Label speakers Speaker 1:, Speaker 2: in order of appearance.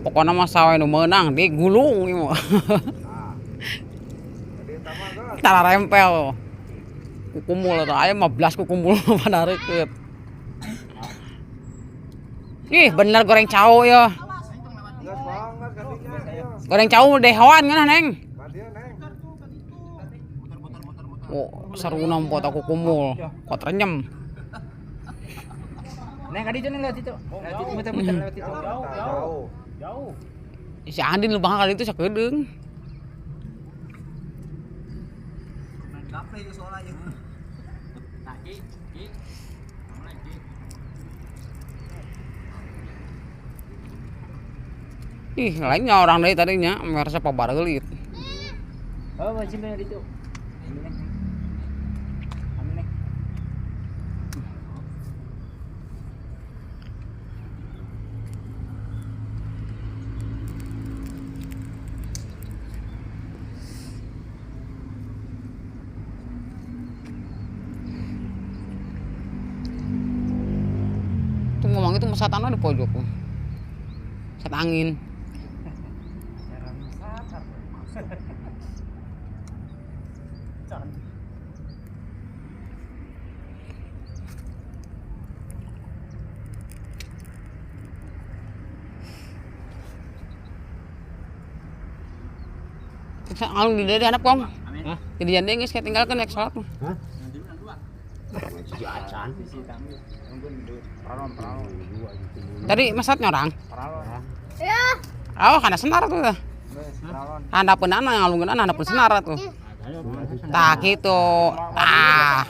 Speaker 1: Pokona mah sawe nu meunang digulung ieu mah. Tara rempel. Kukumul atau aya 15 kukumul pada reukeut. Ih, bener goreng cau ya. Goreng cau dehoan ngeunah, Neng. Oh, seru nempo tak kukumul. Kot renyem.
Speaker 2: Neng kadi itu neng lewat itu. Lewat itu muter-muter lewat itu.
Speaker 3: Jauh, jauh. Jauh.
Speaker 1: Si Andin lubang kali itu sakedeung.
Speaker 3: Main gaple itu soalnya.
Speaker 2: Nah, Ki, Ki. Mana Ki?
Speaker 1: Ih, lainnya orang dari tadinya merasa pabareulit.
Speaker 2: Oh, macam mana itu? Ambil neng. Ambil neng.
Speaker 1: Tuh ngomong itu mesatan di pojok. Set angin. Alung di dia hadap kong.
Speaker 2: Amin.
Speaker 1: Jadi jande geus tinggalkeun rek salat mah. Tadi masat nyorang.
Speaker 4: Ya.
Speaker 1: Oh, kana senar tuh. Handapeun ana ngalungkeun ana handapeun senar tuh. Tah kitu. Ah.